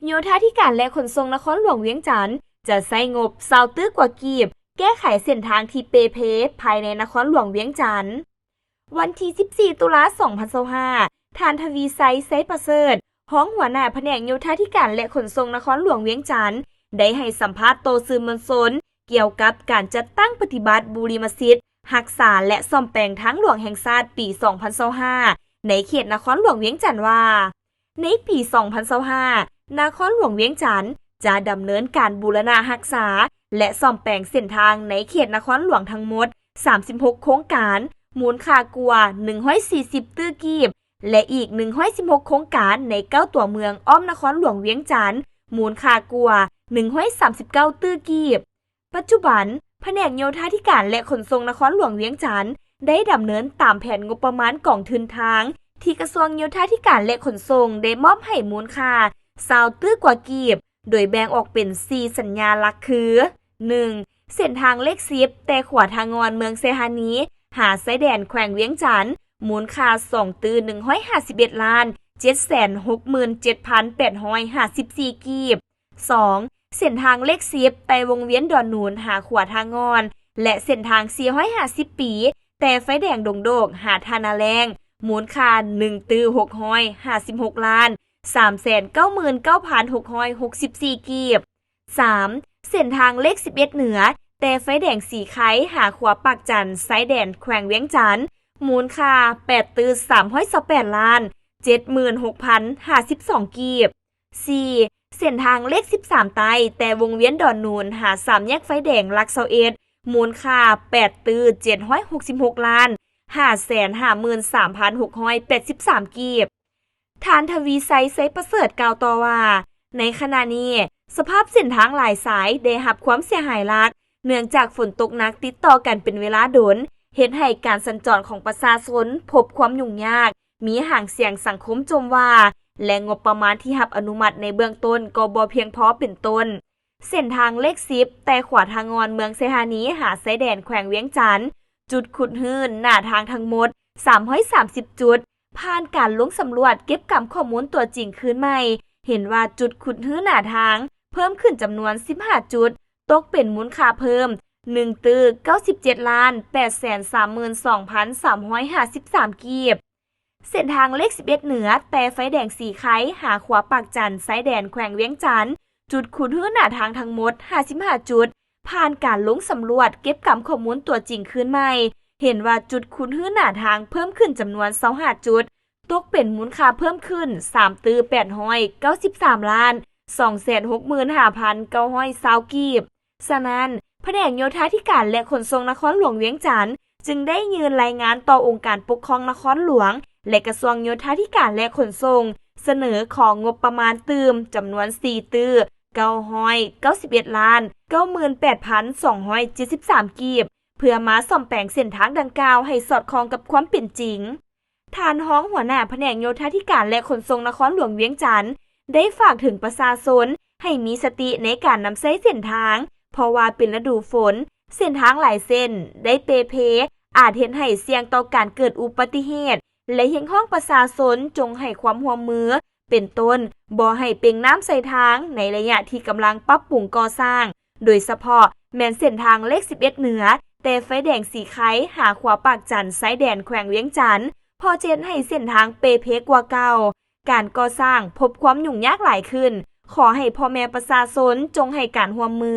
ໂຍທາທິການ ແລະ ຂົນສົ່ງນະຄອນຫຼວງວຽງຈັນ ຈະໃຊ້ງົບຊາວຕື້ກວ່າກີບ ແກ້ໄຂເສັ້ນທາງທີ່ເປ່ເພພາຍໃນນະຄອນຫຼວງວຽງຈັນ. ວັນທີສິບສີ່ ຕຸລາ ສອງພັນຊາວຫ້າ, ທ່ານ ທະວີໄຊ ໄຊປະເສີດ, ຮອງຫົວໜ້າພະແນກໂຍທາທິການ ແລະ ຂົນສົ່ງນະຄອນຫຼວງວຽງຈັນ ໄດ້ໃຫ້ສຳພາດຕໍ່ສື່ມວນຊົນ ກ່ຽວກັບການຈັດຕັ້ງປະຕິບັດບຸລິມະສິດຮັກສາ ແລະ ສ້ອມແປງທາງຫຼວງແຫ່ງຊາດປີສອງພັນຊາວຫ້າ ໃນເຂດນະຄອນຫຼວງວຽງຈັນວ່າ, ໃນປີສອງພັນຊາວຫ້າ ນະຄອນຫຼວງວຽງຈັນຈະດຳເນີນການບູລະນະຮັກສາ ແລະ ສ້ອມແປງເສັ້ນທາງໃນເຂດນະຄອນຫຼວງທັງໝົດສາມສິບຫົກໂຄງການ, ມູນຄ່າກວ່າໜຶ່ງຮ້ອຍສີ່ສິບຕື້ກີບ ແລະ ອີກໜຶ່ງຮ້ອຍສິບຫົກໂຄງການໃນເກົ້າຕົວເມືອງອ້ອມນະຄອນຫຼວງວຽງຈັນ, ມູນຄ່າກວ່າໜຶ່ງຮ້ອຍສາມສິບເກົ້າຕື້ກີບ. ປັດຈຸບັນ, ພະແນກໂຍທາທິການ ແລະ ຂົນສົ່ງນະຄອນຫຼວງວຽງຈັນ ໄດ້ດຳເນີນຕາມແຜນງົບປະມານກອງທຶນທາງ ທີ່ກະຊວງໂຍທາທິການ ແລະ ຂົນສົ່ງ ໄດ້ມອບໃຫ້ມູນຄ່າຊາວຕື້ກວ່າກີບ, ໂດຍແບ່ງອອກເປັນສີ່ສັນຍາຫຼັກຄື, ໜຶ່ງ ເສັ້ນທາງເລກສິບ ແຕ່ຂົວທ່າງ່ອນເມືອງໄຊທານີ ຫາຊາຍແດນແຂວງວຽງຈັນ, ມູນຄ່າສອງຕື້ໜຶ່ງຮ້ອຍຫ້າສິບເອັດລ້ານເຈັດແສນຫົກໝື່ນເຈັດພັນແປດຮ້ອຍຫ້າສິບສີ່ກີບ. ສອງ ເສັ້ນທາງເລກສິບ ແຕ່ວົງວຽນດອນໜູນຫາຂົວທ່າງ່ອນ ແລະ ເສັ້ນທາງສີ່ຮ້ອຍຫ້າສິບປີ ແຕ່ໄຟແດງດົງໂດກຫາທ່ານາແລ້ງ, ມູນຄ່າໜຶ່ງຕື້ຫົກຮ້ອຍຫ້າສິບຫົກລ້ານສາມແສນເກົ້າໝື່ນເກົ້າພັນຫົກຮ້ອຍຫົກສິບສີ່ກີບ. ສາມ ເສັ້ນທາງເລກສິບເອັດເໜືອ ແຕ່ໄຟແດງສີໄຄຫາຂົວປາກຈັນ ຊາຍແດນແຂວງວຽງຈັນ, ມູນຄ່າແປດຕື້ສາມຮ້ອຍຊາວແປດລ້ານເຈັດໝື່ນຫົກພັນຫ້າສິບສອງກີບ. ສີ່ ເສັ້ນທາງເລກສິບສາມໃຕ້ ແຕ່ວົງວຽນດອນໜູນຫາສາມແຍກໄຟແດງຫຼັກຊາວເອັດ ມູນຄ່າແປດຕື້ເຈັດຮ້ອຍຫົກສິບຫົກລ້ານຫ້າແສນຫ້າໝື່ນສາມພັນຫົກຮ້ອຍແປດສິບສາມກີບ. ທ່ານ ທະວີໄຊ ໄຊປະເສີດ ກ່າວຕໍ່ວ່າ, ໃນຂະນະນີ້, ສະພາບເສັ້ນທາງຫຼາຍສາຍໄດ້ຮັບຄວາມເສຍຫາຍຫຼັກ ເນື່ອງຈາກຝົນຕົກໜັກຕິດຕໍ່ກັນເປັນເວລາດົນ, ເຮັດໃຫ້ການສັນຈອນຂອງປະຊາຊົນພົບຄວາມຫຍຸ້ງຍາກ, ມີຫາງສຽງສັງຄົມຈົ່ມວ່າ ແລະ ງົບປະມານທີ່ຮັບອະນຸມັດໃນເບື້ອງຕົ້ນກໍບໍ່ພຽງພໍເປັນຕົ້ນ ເສັ້ນທາງເລກສິບ ແຕ່ຂົວທ່າງ່ອນເມືອງໄຊທານີຫາຊາຍແດນແຂວງວຽງຈັນ, ຈຸດຂຸດຮື້ໜ້າທາງທັງໝົດສາມຮ້ອຍສາມສິບຈຸດ, ຜ່ານການລົງສຳຫຼວດເກັບກຳຂໍ້ມູນຕົວຈິງຄືນໃໝ່, ເຫັນວ່າຈຸດຂຸດຮື້ໜ້າທາງເພີ່ມຂຶ້ນຈຳນວນສິບຫ້າຈຸດ, ຕົກເປັນມູນຄ່າເພີ່ມໜຶ່ງຕື້ເກົ້າສິບເຈັດລ້ານແປດແສນສາມໝື່ນສອງພັນສາມຮ້ອຍຫ້າສິບສາມກີບ. ເສັ້ນທາງເລກສິບເອັດເໜືອ ແຕ່ໄຟແດງສີໄຄຫາຂົວປາກຈັນ ຊາຍແດນແຂວງວຽງຈັນ, ຈຸດຂຸດຮື້ໜ້າທາງທັງໝົດຫ້າສິບຫ້າຈຸດ, ຜ່ານການລົງສຳຫຼວດເກັບກຳຂໍ້ມູນຕົວຈິງຄືນໃໝ່, ເຫັນວ່າຈຸດຂຸດຮື້ໜ້າທາງເພີ່ມຂຶ້ນຈຳນວນຊາວຫ້າຈຸດ, ຕົກເປັນມູນຄ່າເພີ່ມຂຶ້ນສາມຕື້ແປດຮ້ອຍເກົ້າສິບສາມລ້ານສອງແສນຫົກໝື່ນຫ້າພັນເກົ້າຮ້ອຍຊາວກີບ. ສະນັ້ນ, ພະແນກໂຍທາທິການ ແລະ ຂົນສົ່ງນະຄອນຫຼວງວຽງຈັນ ຈຶ່ງໄດ້ຍື່ນລາຍງານຕໍ່ອົງການປົກຄອງນະຄອນຫຼວງ ແລະ ກະຊວງໂຍທາທິການ ແລະ ຂົນສົ່ງ ສະເໜີຂໍງົບປະມານຕື່ມຈຳນວນສີ່ຕື້ເກົ້າຮ້ອຍເກົ້າສິບເອັດລ້ານເກົ້າໝື່ນແປດພັນສອງຮ້ອຍເຈັດສິບສາມກີບ ເພື່ອມາສ້ອມແປງເສັ້ນທາງດັ່ງກ່າວໃຫ້ສອດຄ່ອງກັບຄວາມເປັນຈິງ. ທ່ານຮອງຫົວໜ້າພະແນກໂຍທາທິການ ແລະ ຂົນສົ່ງນະຄອນຫຼວງວຽງຈັນ ໄດ້ຝາກເຖິງປະຊາຊົນໃຫ້ມີສະຕິໃນການນຳໃຊ້ເສັ້ນທາງ, ເພາະວ່າເປັນລະດູຝົນ, ເສັ້ນທາງຫຼາຍເສັ້ນໄດ້ເປ່ເພ, ອາດເຮັດໃຫ້ສ່ຽງຕໍ່ການເກີດອຸບັດຕິເຫດ ແລະ ຮຽກຮ້ອງປະຊາຊົນຈົ່ງໃຫ້ຄວາມຮ່ວມມື, ເປັນຕົ້ນ, ບໍ່ໃຫ້ເປັ່ງນ້ຳໃສ່ທາງໃນໄລຍະທີ່ກຳລັງປັບປຸງກໍ່ສ້າງ, ໂດຍສະເພາະແມ່ນເສັ້ນທາງເລກສິບເອັດເໜືອ ແຕ່ໄຟແດງສີໄຄຫາຂົວປາກຈັນ ຊາຍແດນແຂວງວຽງຈັນ, ເພາະຈະເຮັດໃຫ້ເສັ້ນທາງເປ່ເພກວ່າເກົ່າ, ການກໍ່ສ້າງພົບຄວາມຫຍຸ້ງຍາກຫຼາຍຂຶ້ນ. ຂໍໃຫ້ພໍ່ແມ່ປະຊາຊົນຈົ່ງໃຫ້ການຮ່ວມມື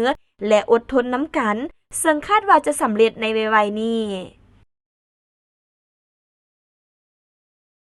ແລະ ອົດທົນນຳກັນ, ເຊິ່ງຄາດວ່າຈະສຳເລັດໃນໄວໆນີ້.